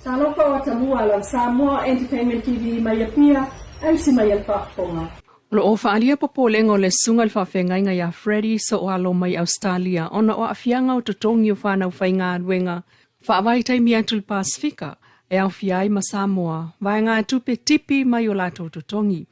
Talofa o atamua lau Samoa Entertainment TV mai Apia, ausi mai le faafofoga. O lo o faaalia popolega o le susuga i le faafeagaiga ia Freddie So'oalo mai Ausetalia ona o aafiaga o totogi o fanau faigaluega faavaitaimi atu i le Pasefika e aofia ai ma Samoa, vaegatupe tipi mai o latou totogi.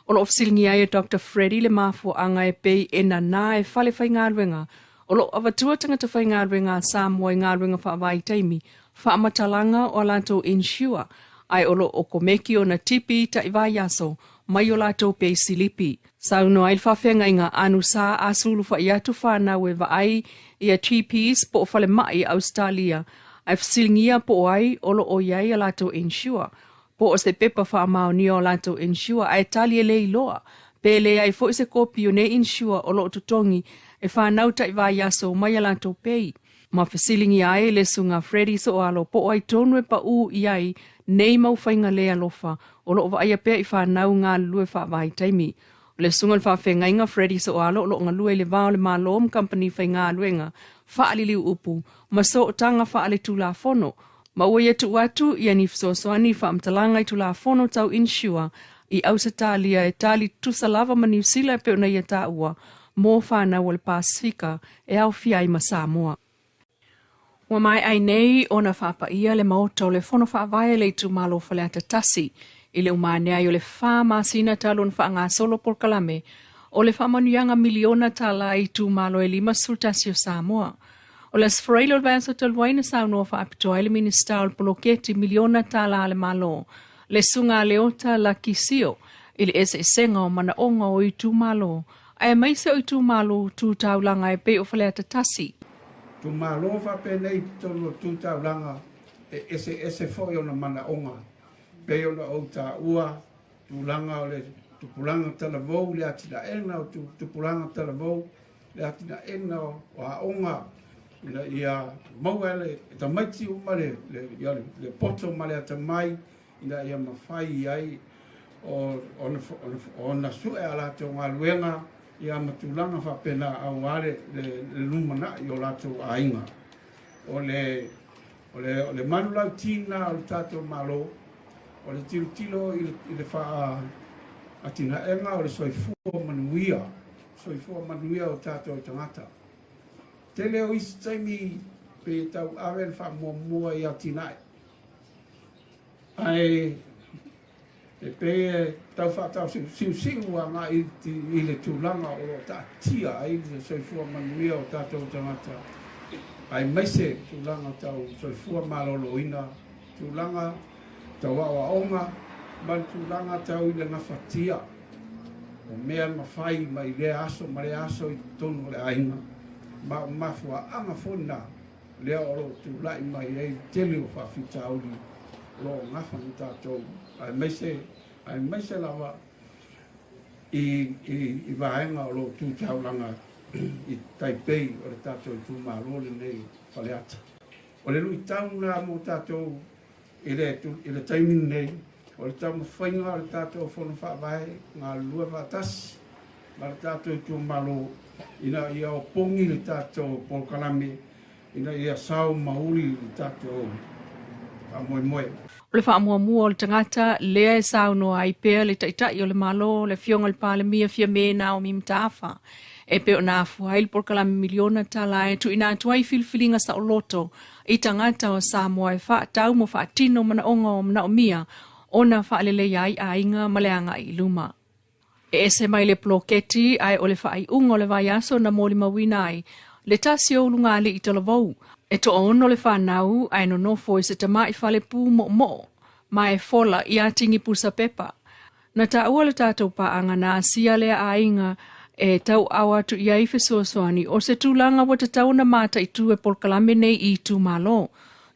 O lo o fesiligia ai e Dr. Freddie le mafuaaga e pei e nanā e fale faigaluega o lo o avatua tagata faigaluega a Samoa i galuega faavaitaimi faamatalaga o a latou insure ae o lo o komeki ona tipi ta'i vaiaso mai o latou pei silipi. Saunoa ai le faafeagaiga anusa a sulufa'i atu fanau e vaai ia GPs po o falema'i Ausetalia ae fesiligia po o ai o lo o i ai a latou insure po o se pepa faamaonia o latou insure ae tali e le iloa pe leai foi se kopi o nei insure o lo o totogi e fanau ta'i vaiaso mai a latou pei. Ma fesiligia ai le susuga Freddie So'oalo po o ai tonu e pa'ū i ai nei mau faiga le alofa o lo o vaaia pea i fanau galulue faavaitaimi. O le susuga i le faafeagaiga Freddie So'oalo o lo o galue i le va o le Malo ma kamupani faigaluega faaliliu upu ma sootaga faaletulafono ma ua ia tuu atu ia ni fesoasoani faamatalaga i Tulafono tau insure i Ausetalia e tali tutusa lava ma Niu Sila e pei ona ia taua mo fanau o le Pasefika e aofia ai ma Samoa. Ua maea ai nei ona faapaia le Maota o le Fono Faavae a le itumalo o Faleata 1 i le umanea ai o le 4 masina talu ona faagasolo polokalame o le faamanuiaga miliona tala i itumalo e 51 o Samoa. O le Aso Faraile o le vaiaso talu ai na saunoa faapitoa ai le Minisita o le Poloketi Miliona Tala a le Malo, le Susuga Leota Laki Sio, i le eseesega o manaoga o itumalo, aemaise o itumalo tu taulaga e pei o Faleata 1. Itumalo faapenei i totonu o tu taulaga e eseese foi ona manaoga, pei ona ou taua tulaga o le tupulaga talavou, le atinaega o tupulaga talavou, le atinaega o aoga ina ia maua e tamaiti uma le poto ma le atamai ina ia mafai ai ona sue a latou galuega ia ma tulaga faapena aua le lumanai o latou aiga. O le manulauti lena o le tatou Malo, o le tilotilo i le atinaega o le soifua manuia, soifua manuia o tatou tagata. Tele o isi taimi pe tau ave le faamuamua i atinae. Ae e pei e tau faatausiusiu agai i le tulaga o lo o taatia ai le soifua manuia o tatou tagata, aemaise tulaga tau soifua maloloina, tulaga tau aoaoga, ma le tulaga tau i le gafatia o mea mafai mai lea aso ma lea aso i totonu o le aiga, ma o mafuaaga foi na lea o lo o tulai mai ai le tele o faafitauli o lo o gafa ma tatou, aemaise lava i vaega o lo o tu taulaga i Taipei o le tatou itumalo lenei Faleata. O le luitau lena mo tatou i le taimi lenei, o le taumafaiga o le tatou Fono Faavae galulue faatasi ma le tatou itumalo ina ia opogi le tatou polokalame ina ia sao mauli le tatou faamoemoe. O le faamuamua o le tagata lea e saunoa ai pea le Taitai o le Malo, le Afioga i le Palemia Fiame Naomi Mataafa, e pei ona afua ai le polokalame miliona tala e tuuina atu ai filifiliga saoloto i tagata o Samoa e faatau ma faatino manaoga o manaomia ona faaleleia ai aiga ma le agai i luma. E ese mai le poloketi ae o le faaiuga o le vaiaso na molimauina ai le tasi o ulugalii talavou. E toaono le fanau ae nonofo i se tama'i fale pu mo'omo'o ma e fola ia tigi pusa pepa. Na taua le tatou paaga na asia lea aiga e tauau atu i ai fesoasoani o se tulaga ua tatau ona mataitu e polokalame nei i itumalo.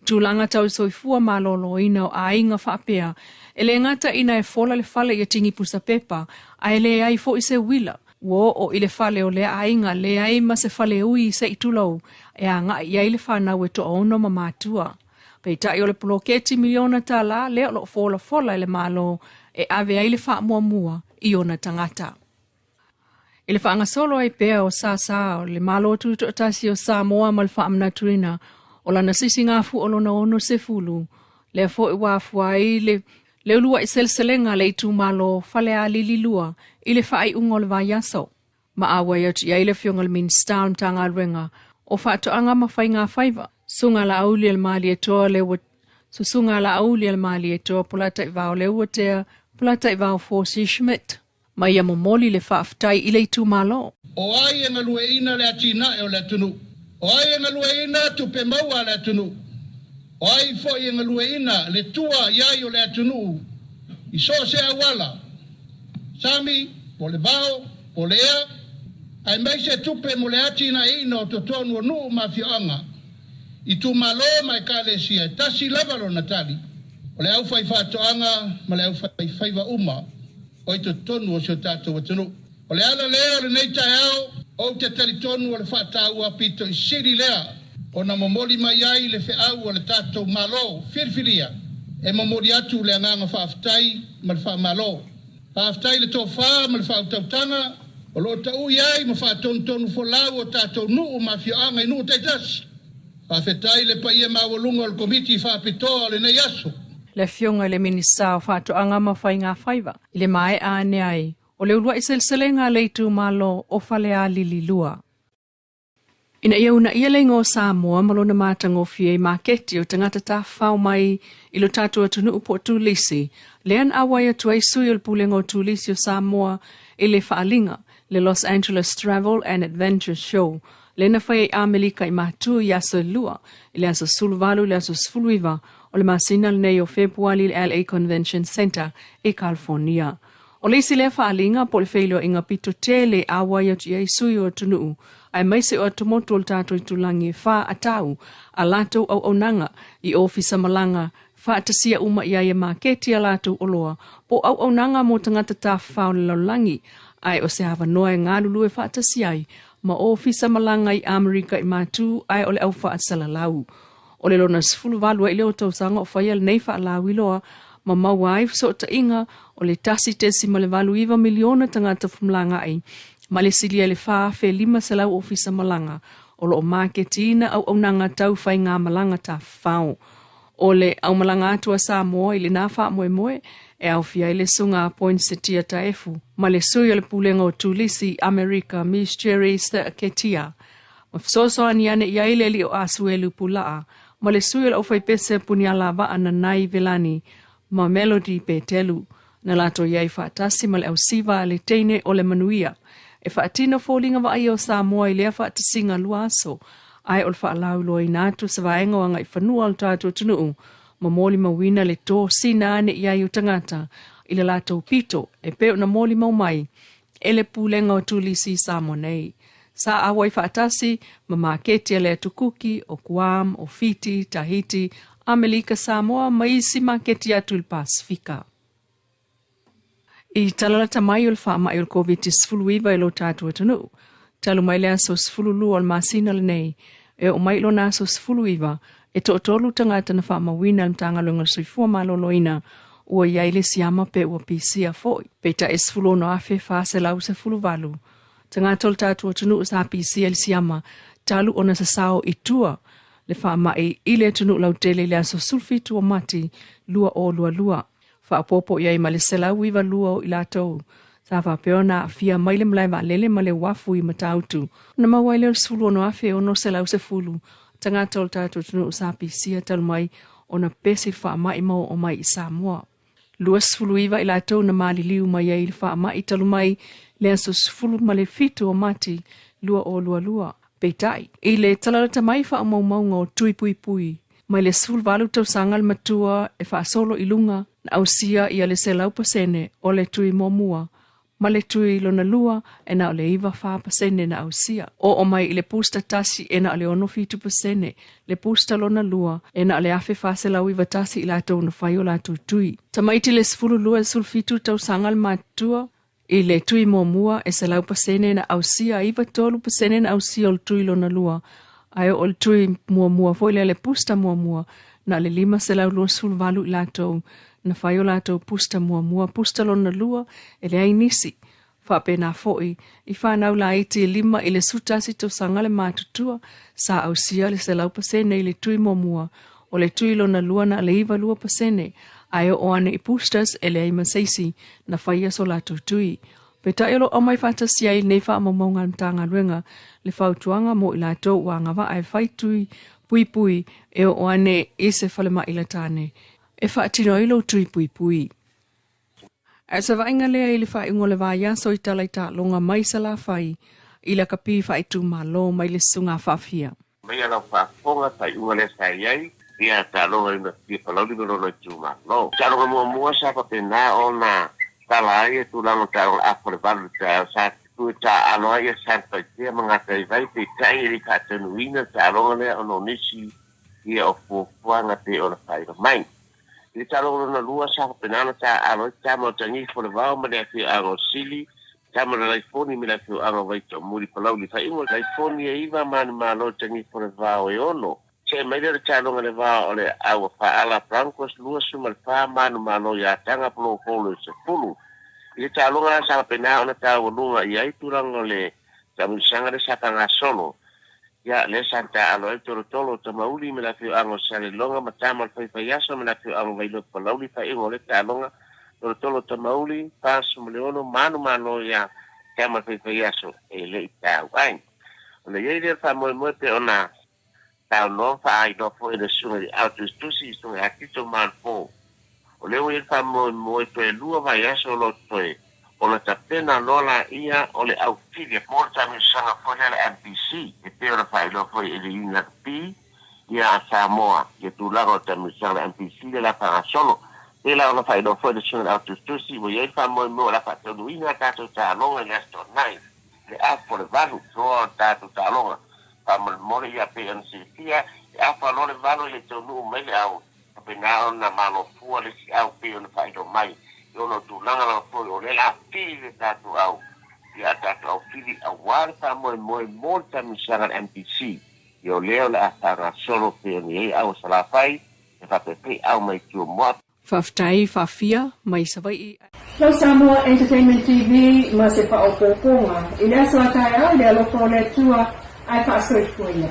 Tulaga tau soifua maloloina o aiga faapea e le gata ina e fola le fale ia tigi pusa pepa ae leai foi se uila. Ua oo i le fale o lea aiga leai ma se fale ui se i tulou e aga'i i ai le fanau e toaono ma matua. Peitai o le poloketi miliona tala lea o lo o folafola e le Malo e ave ai le faamuamua i ona tagata. I le faagasolo ai pea o sāsā o le Malo Tutoatasi o Samoa ma le faamanatuina o lana sisigafu o lona 60. Lea foi ua afua ai le le uluai seleselega a le itumalo o Falealili 2 i le faaiuga o le vaiaso. Ma auai atu i ai le Afioga i le Minisita o le Matagaluega o Faatoaga ma Faigafaiva, Susuga Laaulialemalietoa Leuatea Susuga Laaulialemalietoa Polataivao Leuatea Polataivao Fosi Schmidt. Ma ia momoli le faafetai i le itumalo. O ai e galueaiina le atinae o le atunuu? O ai e galueaiina tupe maua a le atunuu? O ai foi e galueaiina le tua i ai o le atunuu i so o se auala, sami, po o le vao, po o le ea, aemaise tupe mo le atinaeina o totonu o nuu ma afioaga, itumalo ma ekalesia? E tasi lava lona tali, o le aufaifaatoaga ma le aufaifaiva uma o i totonu o si o tatou atunuu. O le ala lea o lenei taeao, ou te talitonu o le faataua pito i sili lea ona momoli mai ai le feau a le tatou Malo filifilia e momoli atu le agaga faafetai ma le faamalo. Faafetai le tofa ma le faautautaga o lo o taui ai ma faatonutonu folau o tatou nuu ma afioaga i nuu taitasi. Faafetai le paia maualuga o le Komiti Faapitoa o lenei aso. Le Afioga i le Minisita o Faatoaga ma Faigafaiva i le maea ane ai o le uluai seleselega a le itumalo o Falealili 2. Ina ia uunaia le igoa o Samoa ma lona matagofie i maketi o tagata tafafao mai i lo tatou atunuu po o turisi, lea na auai atu ai sui o le Pulega o Turisi o Samoa i le faaaliga le Los Angeles Travel and Adventure Show lea na faia i Amerika i Matu i aso e lua, i le aso 18 i le aso 19 o le masina lenei o Fepuali i le LA Convention Center i California. O le isi lea faaaliga po o le feiloaiga pito tele e auai atu i ai sui o atunuu aemaise o atumotu o le tatou itulagi e faaatau a latou auaunaga i ofisa malaga faatasia uma i ai e maketi a latou oloa po o auaunaga mo tagata tafafao o le lalolagi, ae o se avanoa e galulue faatasi ai ma ofisa malaga i Amerika i Matu ae o le au faasalalau. O le lona 18 ai lea o tausaga o faia lenei faalauiloa ma maua ai fesootaiga o le 1.89 miliona tagata femalagaai ma le silia i le 4,500 ofisa malaga o lo o maketiina auaunaga tau faigamalaga tafafao. O le aumalaga atu a Samoa i lena faamoemoe e aofia ai le Susuga a Poinsettia Taefu ma le sui o le Pulega o Turisi i Amerika Miss Jerry Ketia ma fesoasoani ane i ai le alii o Asuelu Pulaa ma le sui o le aufaipese Puniala Vaa Nanai Velani ma Melody Petelu na latou i ai faatasi ma le ausiva a le teine o le manuia e faatino foliga vaaia o Samoa i lea faatasiga lua aso, ae o le faalauiloaina atu se vaega o agaifanua o le tatou atunuu ma molimauina le tosina ane i ai o tagata i le latou pito e pei ona molimau mai e le Pulega o Turisi i Samoa nei. Sa auai faatasi ma maketi a le Atu Kuki, o Guam, o Fiti, Tahiti, Amelika, Samoa ma isi maketi atu i le Pasefika. I talalata mai o le faamai o le Koviti-19 i lo tatou atunuu, talu mai le aso 12 o le masina lenei, e oo mai i lona aso 19, e toatolu tagata na faamauina e le Matagaluega o le Soifua Maloloina ua i ai le siama pe ua pisia foi. Peitai e 16,418 tagata o le tatou atunuu sa pisia i le siama talu ona sasao i tua le faamai i le atunuu lautele i le aso 17 o Mati 2022. Faaopoopo i ai ma le 192 o i latou sa faapea ona aafia mai le malae vaalele ma le uafu i Matautu. Ona maua ai lea o le 16,610 tagata o le tatou atunuu sa pisia talu mai ona pesi le faamai ma oo mai i Samoa. 29 i latou na maliliu mai ai i le faamai talu mai le aso 17 o Mati 2022. Peitai, i le talalata mai faamaumauga o tui puipui mai le 18 tausaga le matua e faasolo i luga na ausia ia le 100% o le tui muamua ma le tui lona lua e na o le 94% na ausia. Oo mai i le booster tasi e na o le 67%, le booster lona lua e na o le 1491 i latou na fai o latou tui. Tamaiti le 12 i le 17 tausaga le matutua i le tui muamua e 100% na ausia, 93% na ausia o le tui lona lua, ae oo i le tui muamua foi lea le booster muamua na o le 528 i latou na fai o latou booster muamua, booster lona lua e leai nisi. Faapena foi i fanau laiti e 5 i le 11 tausaga le matutua sa ausia le 100% i le tui muamua, O le tui lona lua na o le 92%, ae oo ane i boosters e leai ma se isi na faia so latou tui. Peitai o lo o aumai faatasi ai lenei faamaumauga a le Matagaluega le fautuaga mo i latou ua agavaa e fai tui puipui e oo ane i se falemai latane e faatino ai lou tui puipui. Ae o se vaaiga lea i le faaiuga o le vaiaso i tala i taaloga mai Salafai i lakapi faaitumalo mai le Susuga Faafia. Maia lau faafofoga faaiuga lea sa i ai ia taaloga i Natia Palauli ma lona itumalo. Taaloga muamua sa faapena ona tala ai ia tulaga o taaloga afa o le valu i le taeao sa toe taaalo ai ia Satupaitea ma Gataivai peitai e le i faataunuuina le taaloga lea ona o nisi ia o fuafuaga pei ona faailoa mai. I le taaloga lona lua sa faapena ona taaalo ai tama o Tagifo le Vao ma le afioaga o Sili, tama o Lalaifoni ma le afioaga o Vaitoomuli Palauli. Faaiuga o Laifoni e iva ma Manumalo Tagifo le Vao e ono. Se'e mai lea o le taaloga i le va o le Aua Faaala Broncos 24 Manumalo iā Taga Blowhole e 10. I le taaloga sa faapena ona taualuga i ai tulaga o le taamilosaga lea sa faagasolo. Ia, lea sa taaalo ai tolotolo o Tamauli ma le afioaga o Saleloga ma Tama o le Faifaiaso ma le afioaga o Vailoa Palauli faaiuga o lea taaloga tolotolo o Tamauli 46 Manumalo iā Tama o le Faifaiaso e le i tau ai. Ona i ai lea o le faamoemoe pei ona saunoa faailoa foi le susuga i le au tusitusi i susuga ia Tito Malupo. O lea ua i ai le faamoemoe toe lua vaiaso o lo o totoe ona tapena loa laia o le au pili mo le taamilosaga foi lea a le MPC e pei ona faailoa foi e le UNFP ia a Samoa ia tulaga o le taamilosaga a le MPC lea o le a faagasolo. Pei la ona faailoa foi e le susuga i le au tusitusi ua i ai le faamoemoe o le a faataunuuina a tatou taaloga i le Aso Toonai le afa o le valu loa o le tatou taaloga. Faamolemole ia pei ona silafia, e afa loa le valu e le taunuu mai le au, faapena ona malo fua le isi au pei ona faailoa mai. E ono tulaga lava foi o lea o le a pili le tatou au ia a tatou au pili aua le faamoemoe mo le taamilosaga a le MPC. Ia o lea o le a faagasolo pei ona i ai au a Salafai e faapea au mai tua mo Faafetai Faafia mai Savaii. Lau Samoa Entertainment TV ma se faaopoopoga i le aso a taeao i le alofa o le Atua ae faasoifua ia.